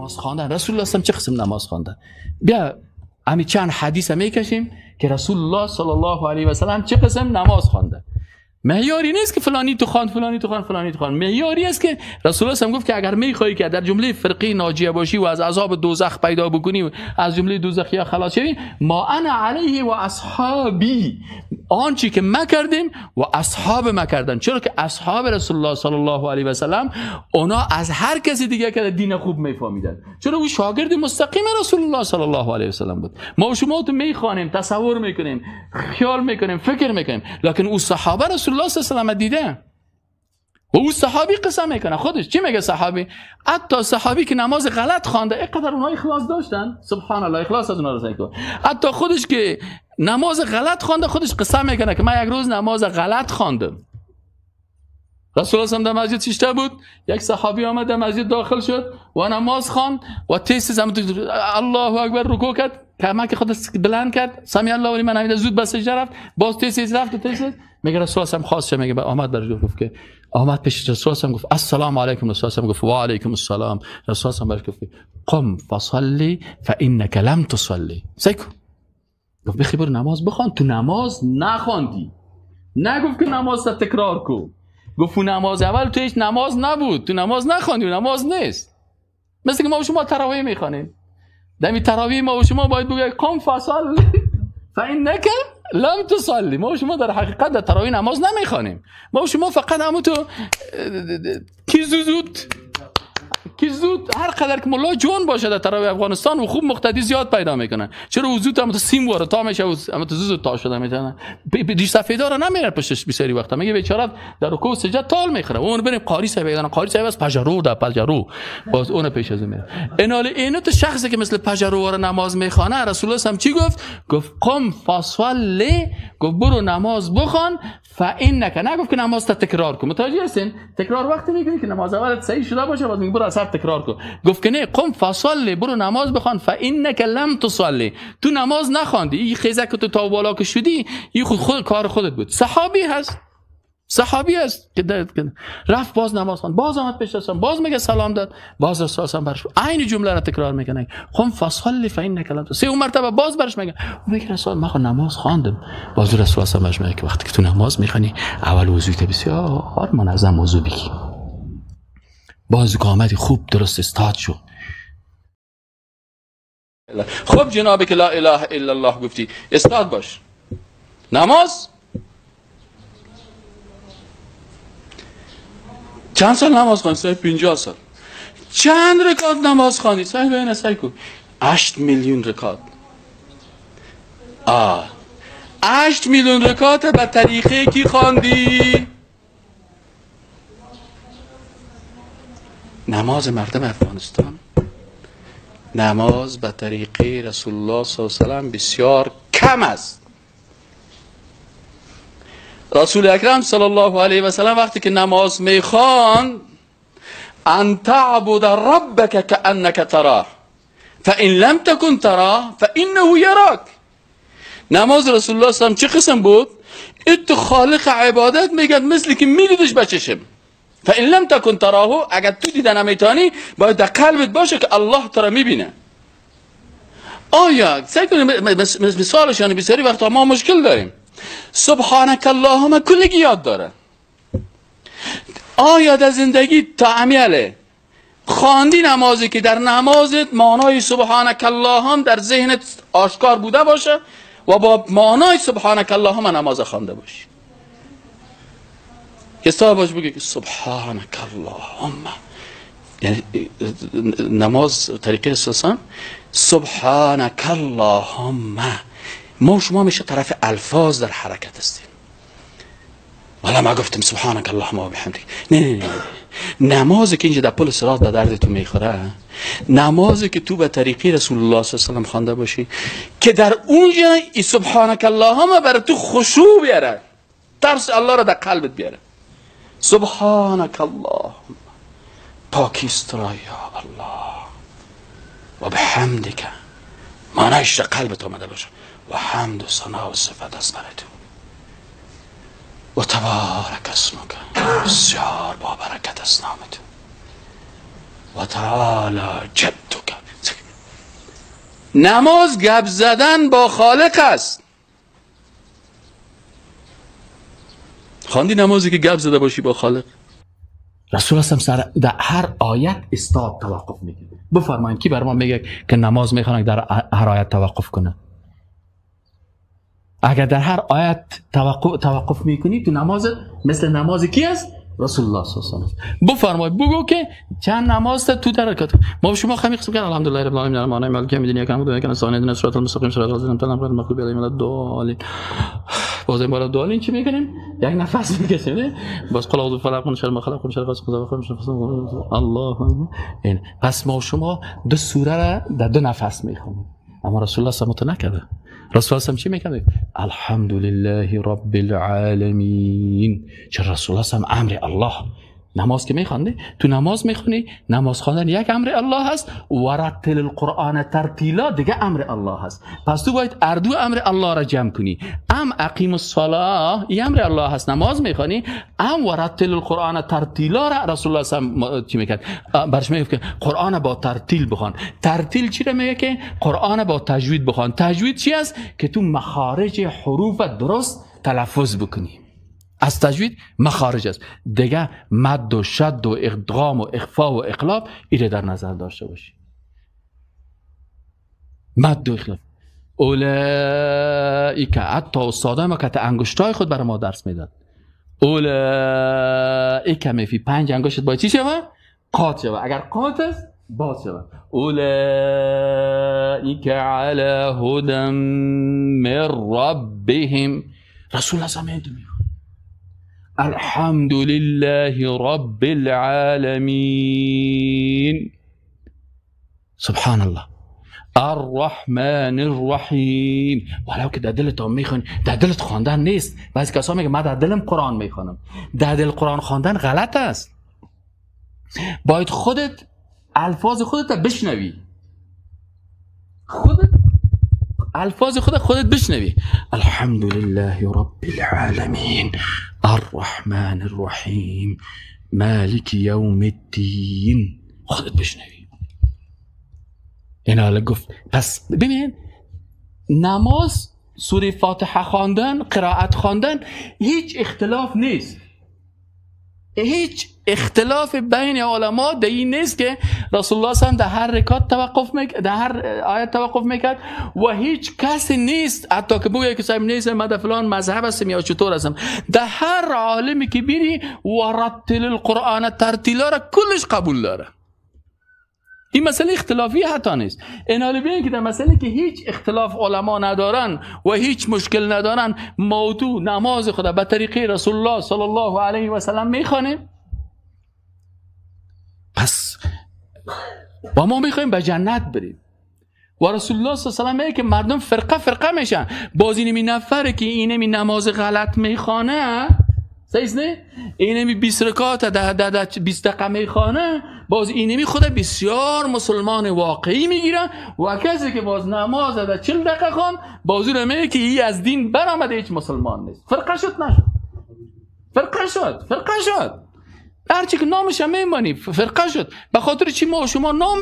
نماز خواندن رسول الله صلی چه قسم نماز خواندن؟ بیا همین چند حدیث میکشیم که رسول الله صلی الله علیه و سلم چه قسم نماز خوانده. معیاری نیست که فلانی تو خواند، فلانی تو خواند، فلانی تو خواند. معیاری است که رسول الله صلی گفت که اگر میخوای که در جمله فرقه ناجیه باشی و از عذاب دوزخ پیدا بکنی و از جمله دوزخیا خلاص شوی، ما انا علیه و اصحابی، آنچه که ما کردیم و اصحاب ما کردن. چرا که اصحاب رسول الله صلی الله علیه و سلم اونا از هر کسی دیگه که دین خوب میفهمیدن، چرا او شاگرد مستقیم رسول الله صلی الله علیه و سلم بود. ما و شما تو میخوانیم، تصور میکنیم، خیال میکنیم، فکر میکنیم، لکن او صحابه رسول الله صلی الله علیه و سلم دیده و او صحابی قسم میکنه. خودش چی میگه صحابی؟ حتی صحابی که نماز غلط خوانده، اینقدر اونها اخلاص داشتن، سبحان الله، اخلاص از اونها رسید. حتی خودش که نماز غلط خوانده، خودش قسم میکنه که من یک روز نماز غلط خواندم. رسول الله در مسجد ششته بود، یک صحابی آمد در مسجد داخل شد و نماز خواند و تیز الله اکبر رکوع کرد، کمک خودش بلند کرد، سمی الله لمن حمیده، زود به سجده رفت، باز تیز رفت و تیز. میگه رسول الله خواست، میگه آمد برش گفت که آمد پیش رسول الله گفت السلام علیکم. رسول الله گفت و علیکم السلام. رسول الله برش گفت قم فصلی فانک لم تصلی. سیکو گفت بخی برو نماز بخوان، تو نماز نخواندی. نگفت که نماز تکرار کو، گفت نماز اول تو هیچ نماز نبود، تو نماز نخواندی، نماز نیست. مثل که ما و شما تراویح میخوانیم، دمی تراویح ما و شما باید بگه قم فصلی فانک لم تصلی. ما و شما در حقیقت در تراویح نماز نمیخوانیم، ما و شما فقط همون تو کی زود کی زود هر قدر که ملا جوان باشه در تراویح افغانستان و خوب مقتدی زیاد پیدا میکنه. چرا او زود هم تو سیم واره تا میشه و هم تو زود تا شده میتونه ریش سفیدا رو نمیره پشتش. بسیاری وقتا میگه بیچاره در رکوع سجده تال میخوره. اون بریم قاری صاحب ایدن، قاری صاحب از پژرو در پژرو باز اون پیش از میره. اینال اینو تو شخصی که مثل پژرو واره نماز میخوانه، رسول الله هم چی گفت؟ گفت قم فصلی، گفت برو نماز بخوان، فانک، نگفت که نماز تکرار کن. متوجه هستین؟ تکرار وقتی میکنی که نماز اولت صحیح شده باشه، باز میگه برو اثر تکرار کن. گفت که نه، قم فصلی، برو نماز بخوان، فانک لم تصلی، تو نماز نخواندی. این خیزه که تو تا بالا که شدی، این خود کار خودت بود. صحابی هست، صحابی است که رفت باز نماز خواند، باز آمد پیش رسول، باز میگه سلام داد، باز رسول برش عین جمله را تکرار میکنه، قم فصلی فانک لم تصلی. سه مرتبه باز برش میگه، میگه رسول من خود نماز خواندم. باز رسول برش میگه که وقتی که تو نماز میخوانی اول وضویت بسیار منظم وضو بگی، باز قامت خوب درست استاد شو. خب جنابی که لا اله الا الله گفتی، استاد باش. نماز چند سال نماز خواندی؟ 50 سال. چند رکعت نماز خواندی؟ صحیح بین سعی کن 8 میلیون رکعت. 8 میلیون رکعت به طریقه کی خواندی؟ نماز مردم افغانستان، نماز به طریقه رسول الله صلی الله علیه و سلم بسیار کم است. رسول اکرم صلی الله علیه و سلم وقتی که نماز میخوان، ان تعبد ربک کأنک تراه فإن لم تکن تراه فإنه یراک. نماز رسول الله صلی الله علیه و سلم چه قسم بود؟ ات خالق عبادت میگد مثل که میدیدش به چشم. فإن لم تکن تراه، اگر تو دیده نمیتونی باید در قلبت باشه که الله تو را میبینه. آیا سعی کنیم مثالش، یعنی بسیاری وقتا ما مشکل داریم. سبحانک اللهم کلگی یاد داره. آیا در زندگی تعمیله خواندی نمازی که در نمازت معنای سبحانک اللهم در ذهنت آشکار بوده باشه و با معنای سبحانک اللهم نماز خوانده باشی؟ که صاحب باش بگه که سبحانک اللهم، یعنی نماز طریقه اساسا سبحانک اللهم. ما شما میشه طرف الفاظ در حرکت هستیم. والا ما گفتم سبحانک اللهم و بحمدک. نه نه نه، نمازی که اینجا در پل صراط به درد تو میخوره، نمازی که تو به طریقه رسول الله صلی الله علیه و سلم خوانده باشی که در اونجا ای سبحانک اللهم برای تو خشوع بیاره، ترس الله را در قلبت بیاره. سبحانک اللهم، پاکیست را یا الله، و بحمدک، معنیش در قلبت آمده باشه، و حمد و ثنا و صفت از برای تو، و تبارک اسمک، بسیار با برکت است نام تو، و تعالی جدک. نماز گپ زدن با خالق است. خواندی نمازی که گپ زده باشی با خالق؟ رسول الله سر در هر آیت استاد توقف میکنه. بفرمایید کی بر ما میگه که نماز میخوانه در هر آیت توقف کنه؟ اگر در هر آیت توقف میکنی تو نماز مثل نماز کی است؟ رسول الله صلی الله علیه و سلم. بفرمایید بگو که چند نماز تو در رکعت ما شما خمی قسم کردن. الحمدلله رب العالمین الرحمن الرحیم مالک یوم الدین یکم دو یکم ثانی دین صراط المستقیم صراط الذین انعمت علیهم غیر المغضوب علیهم ولا الضالین. باز این بالا دالین چی میکنیم؟ یک نفس میکشیم. باز قل اعوذ بفلق من شر ما خلق من شر غاسق اذا وقب من شر حاسد. الله اکبر. پس ما شما دو سوره را در دو نفس میخونیم، اما رسول الله صلی الله علیه و نکرده. رسول الله چی میکنه؟ الحمدلله رب العالمین. چه رسول الله هم امر الله. نماز که میخوانده تو نماز میخونی، نماز خواندن یک امر الله هست، و رتل القرآن ترتیلا دیگه امر الله هست. پس تو باید اردو امر الله را جمع کنی. ام اقیم الصلاه ای امر الله هست، نماز میخوانی، ام و رتل القرآن ترتیلا را رسول الله صلی چی میکرد؟ برش میگفت که قرآن با ترتیل بخوان. ترتیل چی را میگه؟ که قرآن با تجوید بخوان. تجوید چی است؟ که تو مخارج حروف درست تلفظ بکنی. از تجوید مخارج است دیگه، مد و شد و ادغام و اخفا و اقلاب ایره در نظر داشته باشی. مد و اقلاب اولئک، حتی استادای ما که انگشتای خود برای ما درس میداد، اولئک میفی پنج انگشت باید چی شوه؟ قاط شوه. اگر قاط است باز شوه. اولئک علی هدى من ربهم. رسول الله صلی الله علیه و آله الحمد لله رب العالمین. سبحان الله. الرحمن الرحیم. ولو که در دلت میخوانی، در دلت خواندن نیست. بعضی کسا میگه من در دلم قرآن میخوانم. در دل قرآن خواندن غلط است. باید خودت الفاظ خودت بشنوی. خودت الفاظ خودت بشنوی. الحمد لله رب العالمین الرحمن الرحیم مالک یوم الدین. خودت بشنوی. این حالا گفت. پس ببین نماز، سوره فاتحه خواندن، قرائت خواندن، هیچ اختلاف نیست. هیچ اختلاف بین علما در این نیست که رسول الله صلی الله علیه و در هر رکعت توقف میکرد، در هر آیت توقف میکرد، و هیچ کسی نیست حتی که بگه که صاحب نیست من در فلان مذهب هستم یا چطور هستم. در هر عالمی که بری و رتل القرآن ترتیلا را کلش قبول داره. این مسئله اختلافی حتی نیست. این حالی ببین که در مسئله که هیچ اختلاف علما ندارن و هیچ مشکل ندارن، موضوع نماز خدا به طریقه رسول الله صلی الله علیه و سلم میخوانیم. پس و ما میخوایم به جنت بریم و رسول الله صلی الله علیه و سلم میگه که مردم فرقه فرقه میشن. باز اینمی نفره که اینمی نماز غلط میخوانه، صحیح نه؟ اینمی 20 رکعت ده 20 دقیقه میخوانه، باز اینمی خود بسیار مسلمان واقعی میگیره، و کسی که باز نماز ده 40 دقیقه خوان، باز او میگه که ای از دین برآمده، هیچ مسلمان نیست. فرقه شد نشد؟ فرقه شد، فرقه شد. هرچی که نامش هم میمانی فرقه شد. به خاطر چی ما شما نام